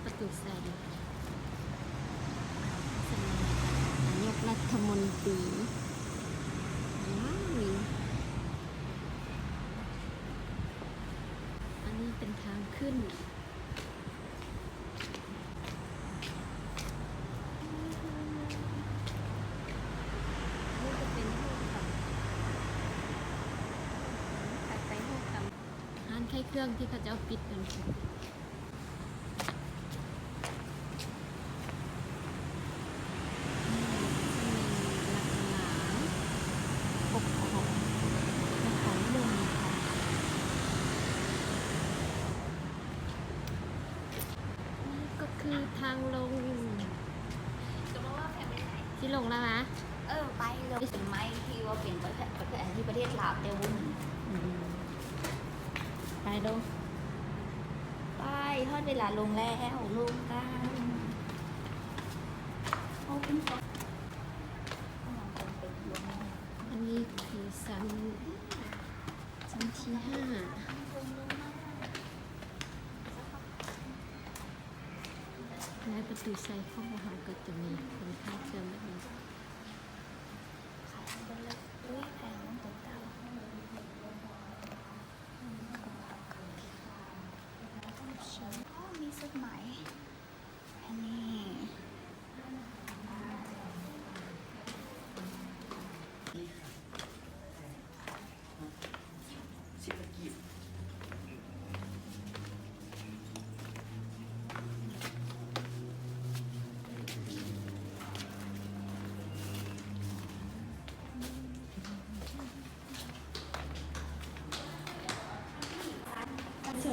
ປະຕູໃສ່ ສຳນັກງານນາຍົກລັດຖະມົນຕີ. ວ້າວ ອັນນີ້ເປັນທາງຂຶ້ນ. ນີ້ຈະເປັນຫ້ອງກຳ ໄປ ໄປຫ້ອງກຳ ຮ້ານຂາຍເຄື່ອງທີ່ເຂົາເຈົ້າປິດນັ້ນ. ນີ້ກໍຄືທາງລົງ ຊິລົງແລ້ວນະ. ເອີ ໄປລົງ ເປັນໄມ້ທີ່ວ່າເປັນປະເທດ ປະເທດ ອັນທີ່ປະເທດລາວແຕ່ວຸ້ນ. ອືມ ໄປລົງ ໄປ ຮອດເວລາລົງແລ້ວ ລົງກັນ. ອັນນີ້ຄືຊັ້ນ ຊັ້ນທີຫ້າ ແລະ ປະຕູໃສ່ຂອງພວກເຮົາກໍຈະມີເປັນຂາຍເຄື່ອງແບບນີ້. ໂອ້ ມີຊຸດໃໝ່ ອັນນີ້ ໂຊ